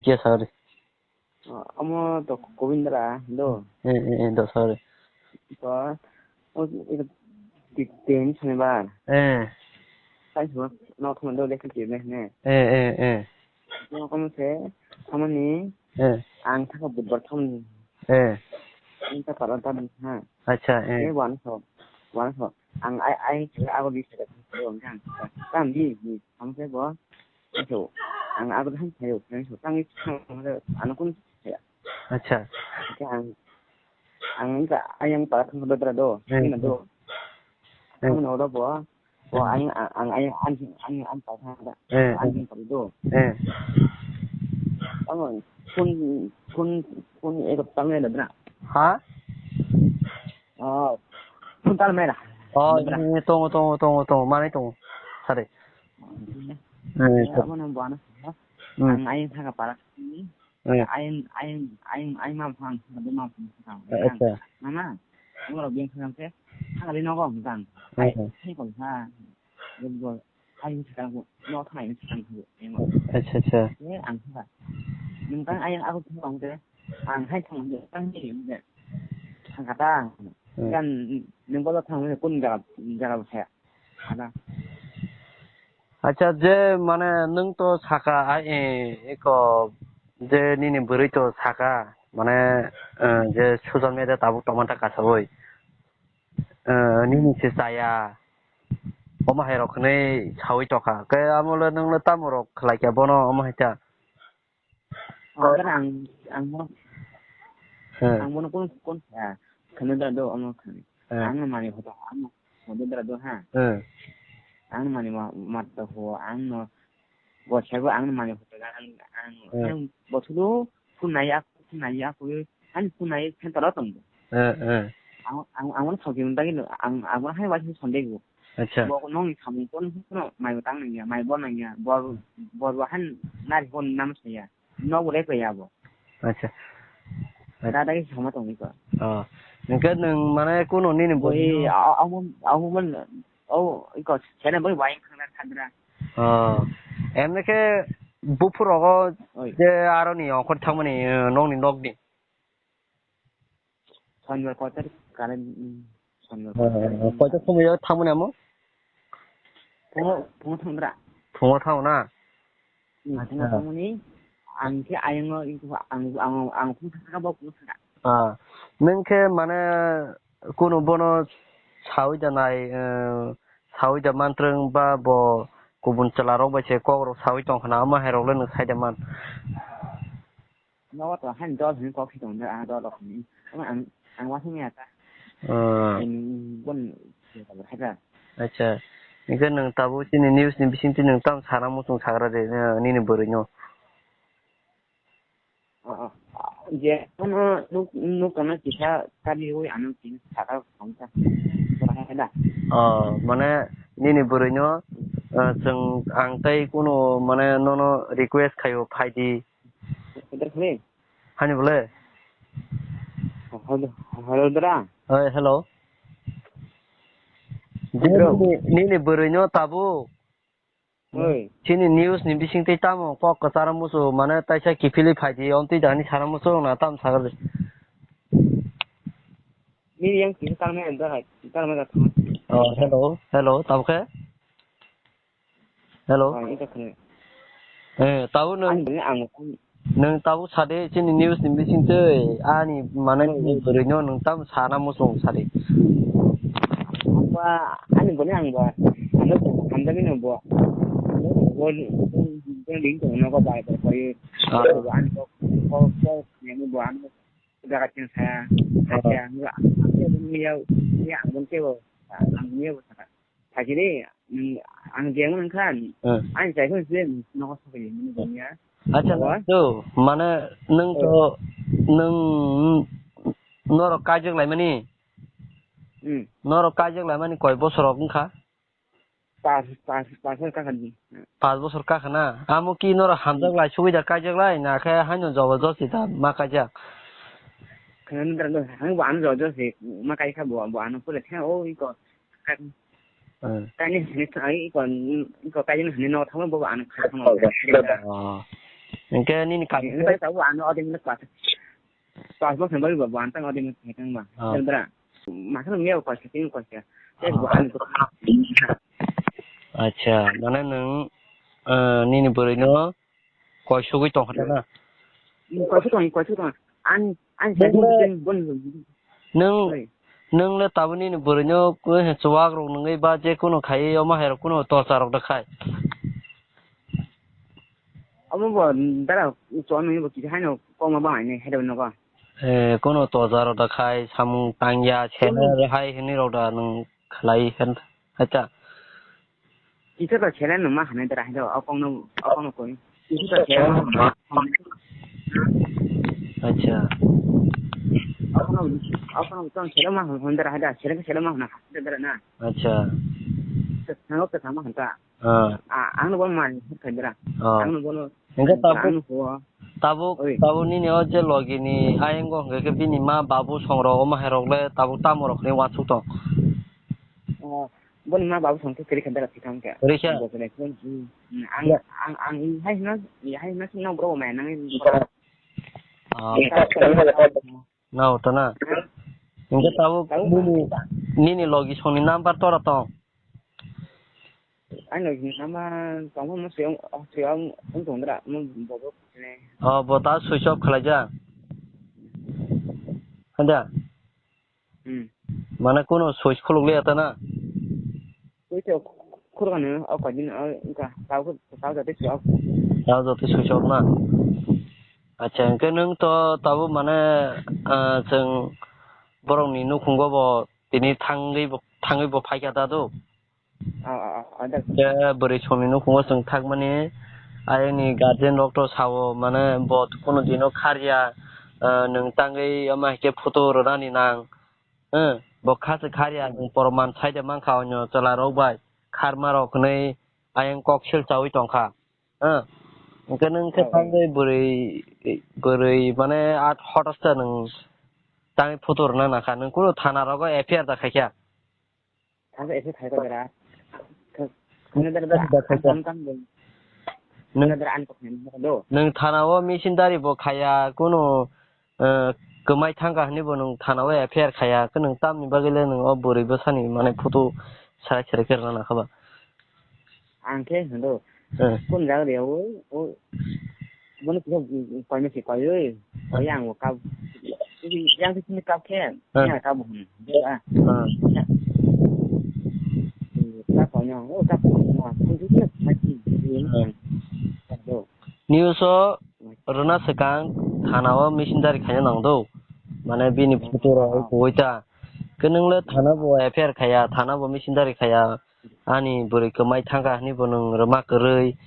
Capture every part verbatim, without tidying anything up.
Kiya sagari. Ah, omo to Gobindra do. Eh, eh, eh, do sagari. To, o, ito, ti-, tin sonibar. Eh. Sai suwa, no thuma do lekha kirne hne. Eh, eh, eh. No kono se, thamani, Eh. Ang thaka budbar thum. Eh. Ang ta para ta ha. Acha, eh. Eh, wan so. Wan so. Ang ai, ai, ago di sa. Ang di, di. Ang se bo. So, ang ago han sayo. Ang so, ang is, ang ano kun sa. Acha. Ang, ang ka, ayang para thum do dra do. Eh. Ina do. Eh. Ang no do bo. Bo ang, ang, ang, ang, ang, ang, ang, ang, ang, Eh, ang, eh. Ang, ang, do. Eh. Ang, kun, kun, kun, eko, tang, eko, dra. Ha? Oh, kun, tal, mera. Oh, Dra. Eh, tongo, tongo, tongo, tongo, mane tongo. Sare. Eh, Ya, sare. Mana, buana. Hmm. Ang, ang, thaka para. Eh. Ain, ain, ain, ain ma phang, ma phang, ma phang. Eh, acha. Mama, ang rok beng phang se, ang ali nogo phang. Ai, Eh. Hai kong sa, jebol, ai ni sakang ko, no thai ni sakang ko, emo. Acha, acha. Ye, ang sa. Nung tang ain aku thang bang de, ang hai thang de, tang ni de. Thang kata. Eh. Kan nung ko thang kun jaga, jaga sa. Ada. Acha, je mane nwng to saka, ai, eh, eko, je nini bwrwi to saka, mane, eh, je social media tabuk tongma ta kasawi. Eh, nini se chaya, omo hai rok hwnwi sawi tokha. Khe amo le nwng le tamo rok khlai kha bono, omo hai ta. Ang, ang, ang, Hmm. Ang bono kun, kun, ya, khana da do, omo khana. Hmm. Ang mani hoto, ang hoto da do, ha. Hmm. Ang mani ma, ma to ho, ang no, bo sabo ang mani hoto, ang, ang, Hmm. Ang bo thulu, kun nai ak, kun nai ak, kun, ang kun nai, kan tara tong. Hmm, hmm. Ang, ang, ang thok jin dagi no, ang, ang hai wa thok sonde go. Acha. Bo nong ni samung kon no, mai tang nang ya, mai bo nang ya, bor, bor wa han nari hon nam sa ya. No bo le ya bo. Acha. Dada ki sama tong ni ko. Oh. Nengke neng mane kuno nini bo. Oi, a-, a-, amo, amo man, oh, iko, chene bai bai khana thadra. Oh. Emne ke buphurogo Oi. Je aro ni ongkhor thangmani, eh, nong ni nok ni. Sonibar kotor kare, mm, sonibar kotor. Oh, kotor somoi thangmani amo? Phungo, phungo thangdra. Phungo thango na? Hmm, phungo Acha. Thangmani, ang khe ayang no, ang, ang, ang phung thangka bo phung thangka. Ah, neng khe mane kuno bono sawi da nai, eh, sawi da mantrwng ba bo kubun chwla rok bai se kok rok sawi tong khna, omo hai rok le nwng sai da man. Nogo to hain dol hwnwi kok si tong, ah, dol rok hwnwi. Omo ang, ang uansuk ya ta. Ah. Ang bon hai ta. Acha. Hingke nwng tabuk chini news ni bisingtwi nwng tam sana muchung sagra de, eh, nini bwrwi no. Oh, oh. Je, ano nuk, nuk kana kisa kali oi ano kisa saka khamsa. Ora hai da. Oh, mane nini bwrwi no, eh, chwng ang tei kuno mane nono request khaio phaidi. Peter khale. Hani bole? Hello, hello, dra. Oi, hello. Bro. Nini, nini bwrwi no tabuk. Oi. Chini news ni bising tei tamo kok kwcharo musu mane taisa kiphilwi phaidi, ontwi dani sana musu na tam sagar. Nini yang kisa tangmani anda hai, tangmani ka thang. Oh, hello, hello, tabuk khe? Hello? Ah, ita khne. Eh, tau nwng, Ang bini ang nwng tau sade chini news ni bising tei ani mane Oh, oh. Bwrwi no nwng tam sana muchung sade. Ba, ani bini ang ba. Ano hamjagwi no bo. Bo, bo, bo, bo, ring tong no ko bai bai koi. Ah. Ani ko, ko, ko, ani bo ano jaga chin saya. Ah. Saya, ya, ya, ya, ang bo ke bo. Ang bo ke bo. Thakiri, mm, ang jeng wngkha, Hmm. Ang chai khon se nogo sokri mani bongya. Acha, Abo? To, mane, nwng to, Oh. Nwng norok kaijak laimani? Hmm. Norok kaijak laimani koi bosor rok wngkha? Pas, pas, pas bosor kakha di. Pas bosor kakha na? Amo ki norok hamjak Hmm. Lai, subida kaijak lai, na khe haino jobo josi da ma kaijak? Khana nang dara, ang bo ano jobo josi ma kaikha bo, bo ano pura khe, o iko. Hmm. Kaini hini thang, iko, iko kaini hini no thang bo ano kha thang. Oh. Hwnkhe nini kami. Hwnkhe tabuk ano odeng le pas. Pas bosor bagwi bo, bo ang tang odeng le thai tang ba. Ah. Sir bra. Masa nung yau koi sa, ting koi sa. Tei bo Ah. Ani ko. Acha, mane nwng, eh, nini bwrwino koi sugwi tong kha na? Koi sugwi tong, koi sugwi tong. An, an sa Nwng le, ting bon. Nwng, Oi. Nwng le tabuk nini bwrwino koi he chuwak rok nungwi ba je kuno khai omo hai rok kuno torcha rok da khai. Omo bo dara chuwak nungwi bo kisa haino kokma bang haino hai rok nogo. Eh, kuno torcha rok da khai samung tangya, Kuno sena hai hwnwi rok da nwng khlai hai ta. Kisa ta sele no ma hwnwi dara hai do, o kokno, o kokno koi. Kisa ta sele ma hwnwi. Acha. O kokno, o kokno tong sele ma hwnwi dara hai da, sele sele ma hwnwi dara na. Acha. Thango ke thangma hwnta. Ah. A, ang no bo man khai dara. Ah. Ang no bo no. Hingke tabuk, ang no bo. Tabuk, Oi. Tabuk nini o je logi ni ayang go hingke bini ma babu song rok, omo hai rok le tabuk tamo rok ni wansuk tong. Oh, boni ma babu song khe kwrwi kha dara thikam khe. Kwrwi kha? Bo kwrwi kha. Hmm, ang, Ya. Ang, ang, hai hino, hai hino sino bro ma nang. Ah. Nao to na. Hingke tabuk Tabuk nini, nini logi song ni number tora tong. Ani logi number tong mo siyong, siyong, tong dara, mo bobo ne. Oh, bo ta switch off khlai ja. Handa. Hmm. Mane kuno switch khuluk le ta na. Switch off khuluk ani, o koi din, o, ka, tau, tau jate switch off. Tau jate switch off na. Acha, hingke nwng to tabuk mane, ah, chwng borok ni nukhungo bo tini thangwi bo, thangwi bo phaikha ta do. Ah, ah, ah, ah, dak. Khe bwrwi songni nukhungo chwng thakmani, ayangni guardian rok to sao, mane bo kunu dino kharya, ah, nwng tangwi omo hai khe photo rwnani nang, eh, bo kha se kharya, nwng poroman saide mankha onyo chwla rok bai, kharma rok hwnwi ayang kok sil chaui tongkha, eh, hwnkhe nwng khe thangwi bwrwi, bwrwi mane at hotosta nwng tangwi photo rwna nangkha, nwng kunu thana rogo F I R da khaikha. Thangkhe ese khai ko dara. Khana dara dara. Dara khai ko. Tam tam dong. Nung, khana dara an ko khana do. Nung thana o missionary bo khaya, kuno, eh, kwmai thangkha hwnwi bo nung thana o F I R khaya, khe nung tamni bagwi le nung o bwrwi bwsani mane photo sarai sarai khe rwna nangkha ba. Ang khe hwndo. Eh. Kun jaga de o, o, bono kisa koi mesi koi oi. Koi ang bo kap. Yang sini kap khe. Eh. Yang kap bo hwn. Ah. Ah. Kap koi no, o kap koi no. Kun tu kisa koi. Eh. Do. News o rwna swkang thana o missionary khaina nang do. Mane bini photo rok oi ta. Khe nung le thana bo F I R khaya, thana bo missionary khaya. Ani bwrwi kwmai thangkha hwnwi bo nwng rwma kwrwi.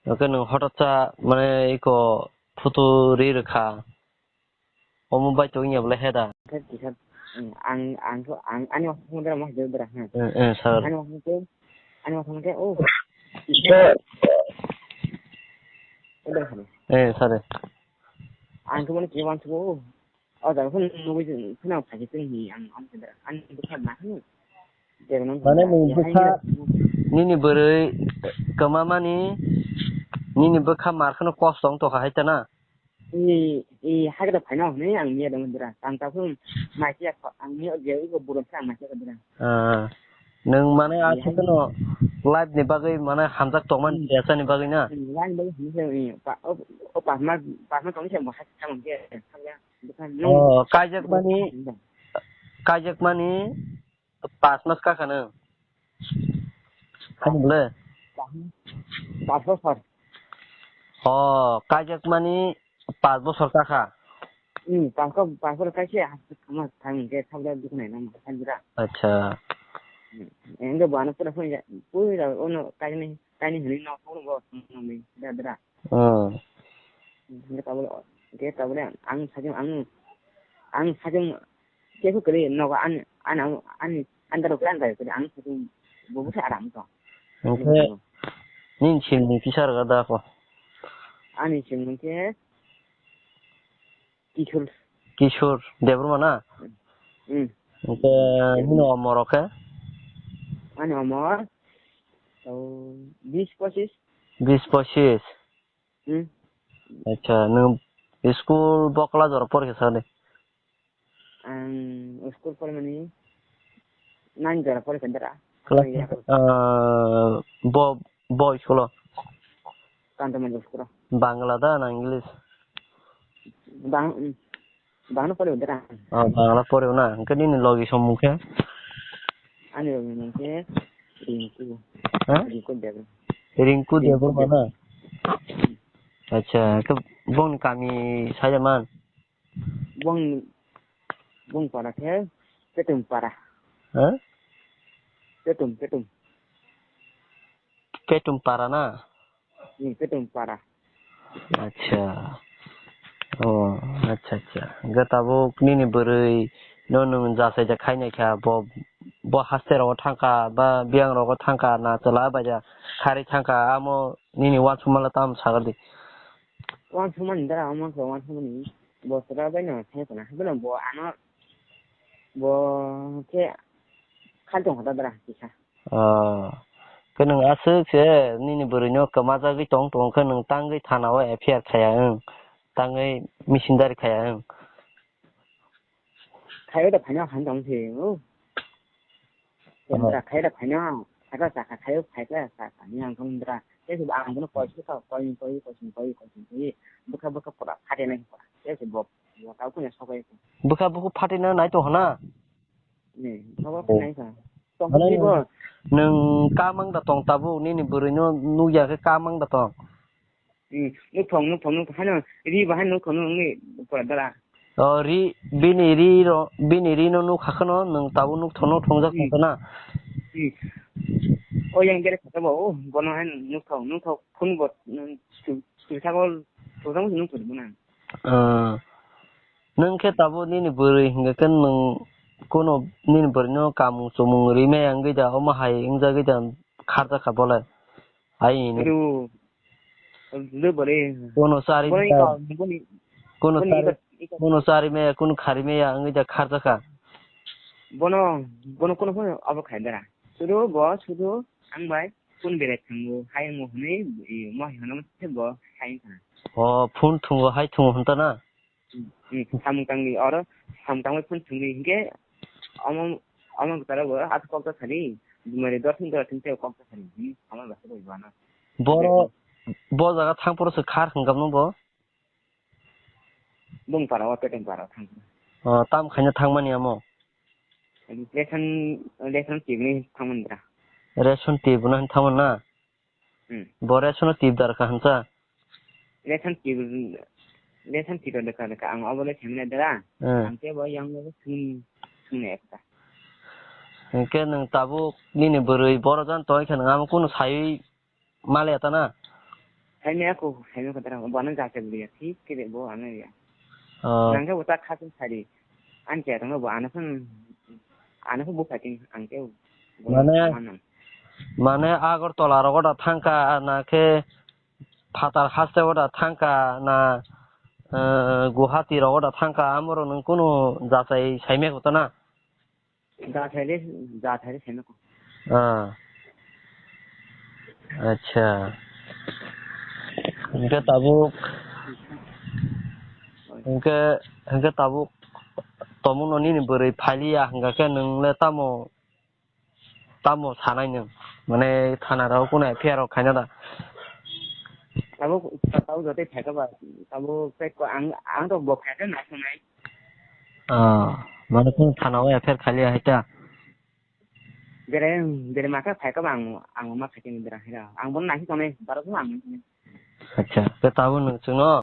Hwnkhe nwng hotatsa, mane, eko photo ri rwkha. Omo bai to wngya bwle he da? Khe kisa, ang, ang, ang, ani wasung dera ma hajai dera, ha. Eh, eh, sir. Ani wasung khe, ani wasung khe, oh. Eh, sir. Ang khe mane kisa wansuk o. O jaga phano nugwi phano phaikhe chwng hi ang, ang, ang bwkha ma hwn. Mane nwng bwkha nini bwrwi kwmamani nini bwkha mar kheno kosto wng tongkha hai ta na? I, i, hagra phaino hwnwi ang miya dong dira. Tang ta phun mai siya ang miya je ibo buron sa mai siya dira. Ah, nwng mane aswk kheno life ni bagwi mane hamjak tongmani, hmm, desani bagwi na? Hmm, life ni bagwi hwnwi se, i, pa, o, o pas ma, pas ma tongwi se mo hak tang je. Oh, kaijakmani, kaijakmani pas mas kakhano. Ano bole? Pas bosor. Oh, kaijakmani pas bosor kakha. Hmm, pas ko, pas bosor kaise, mas thang ke sabda duknai na ma sanjira. Acha. Hmm, endo bana pura pura, pura ono kaini, kaini hini no pura bo, no mi, da, da. Hmm. Hingke tabole, hingke tabole ang sajung, ang, ang sajung keso kwrwi nogo ani, ani, ani, ani daro kwrwi ang kaya kwrwi ang sajung bo bwsa aram to. Hingke nini simni kisa rwgada ko? Ani simni khe Kishore. Kishore Debbarma na? Hmm. Hingke nini omor o khe? Ani omor, o, bis pochis. Bis pochis. Hmm. Acha, nwng school bo class jora porikha sa de? Ang school porimani nine jora porikha dara. Class, ah, bo, bo school o? Kanto Manjak school o. Bangla da na English? Bang-, Bangla poribo dara. Oh, Bangla poribo na. Hwnkhe nini logi somung khe? Ani logi mung khe Rinku. Ha? Rinku Debbarma. Rinku Debbarma na? Acha, khe bongni kami saida man? Bong, bong para khe Petum para. Ha? Petum, Petum. Petum para na? Hmm, Petum para. Acha. Oh, acha, acha. Hwnkhe tabuk nini bwrwi no nwng jachai ja khainai kha, bo, bo haste rogo thangkha, ba biyang rogo thangkha, na chwla bai ja khari thangkha, amo nini uansukma le tamo sagar di. Uansukmani dara, omo khe uansukmani. Bo chwla bai no thangkha na, haikhe no bo ano, bo khe khali tongkha da dara kisa. Oh. Khe nwng aswk se nini bwrwino kwmajagwi tong, tong khe nwng tangwi thana o F I R khaya wng, tangwi misindari khaya wng. Khayo da phaino han tong se, o. Oh. Kendra khayo da phaino, khayo da sakha khayo, khayo da sakha ni ang tong dra. Khe se ang bono koi se kha, koi, koi, koi, koi, koi, koi, bwkha, bwkha pura phate nai pura. Khe se bo, bo tau kunya sokai. Bwkha, bwkha phate na nai tong hana? Ni, nogo khe nai kha. Tong khe bo. Nwng kamang da tong tabuk, nini bwrwino nukya khe kamang da tong. Hmm, nuk thong, nuk thong, nuk thong, haino ri bo haino nuk thong, nuk thong, nuk pura dara. O ri, bini ri ro, bini ri no nuk kha kheno, nwng tabuk nuk thong, nuk thong jak Hmm. Kha na. Hmm. O yang bere kha bo, o bono haino nuk thong, nuk thong, phone bo, hmm, stu-, stu sagol, stu sagol nuk thong bo na. Ah. Nwng khe tabuk nini bwrwi hwnkhe khe nwng kuno nini bwrwino kamung chumung rimaya wngwi da, omo hai wngjagwi da kharjakha bolai. Ai hino. Ru, ru bwrwi. Kuno chari maya, kuno chari, kuno chari maya, kuno khari maya wngwi da kharjakha. Bono, bono kuno phone abo khai dara. Sudu bo, sudu ang bai phone berai thango, hai wngo hwnwi, i, mo hai hwnwi bo hai wngkha. O, phone thungo, hai thungo hwnta na? Hmm, samung tangni oro samung tangwi phone thwngwi hinkhe omo, omo kwcharo bo aswk kok ta thani, bumari dor thani dor thani tei kok ta thani, hmm, omo bwswk bai bana. Boro, bo jaga thang phuru se khar hwnkha no bo? Bung para o, Petem para o thang. O, tam khaina thangmani amo? Ration, ration tibni thangmani bra. Ration tibna thangmani na? Hmm. Bo ration o tip dar kha hwnsa? Ration tip, ration tip dar kha, ang obo le themne dara. Hmm. Ang te bo yang bo thung, thung ne ekta. Hwnkhe nwng tabuk nini bwrwi boro jan tongwi khe nwng amo kunu sai male ta na? Sai me ako, sai me ko dara, bo ano jaga bwrwi ya, thik khe bo ano ya. Oh. Nang khe bo ta kha sari. Ang khe tongno bo ano phun, ano phun buphai ting ang khe bo mane, mano. Mane Agartala rogo da thangkha na khe phatar haste o da thangkha na, eh, Guwahati rogo da thangkha amoro nwng kunu jachai saimya kota na? Jachai le, jachai le saimya ko. Ah. Acha. Hwnkhe tabuk, hwnkhe, hwnkhe tabuk tomono nini bwrwi phailiya hwnkha khe nwng le tamo, tamo sanai nwng? Mane thana rok kunu F I R rok khaina da? Tabuk, tabuk joto phaikha ba, tabuk tei ko ang, ang to bo phaikha na sanai. Ah, mane kunu thana o F I R khailiya hai ta? Bere, bere ma khe phai khe ba ang, ang ma phai khe bera hai da. Ang bono nai khe tongnai, baro khe ang nai khe. Acha, khe tabuk nwng chwngno?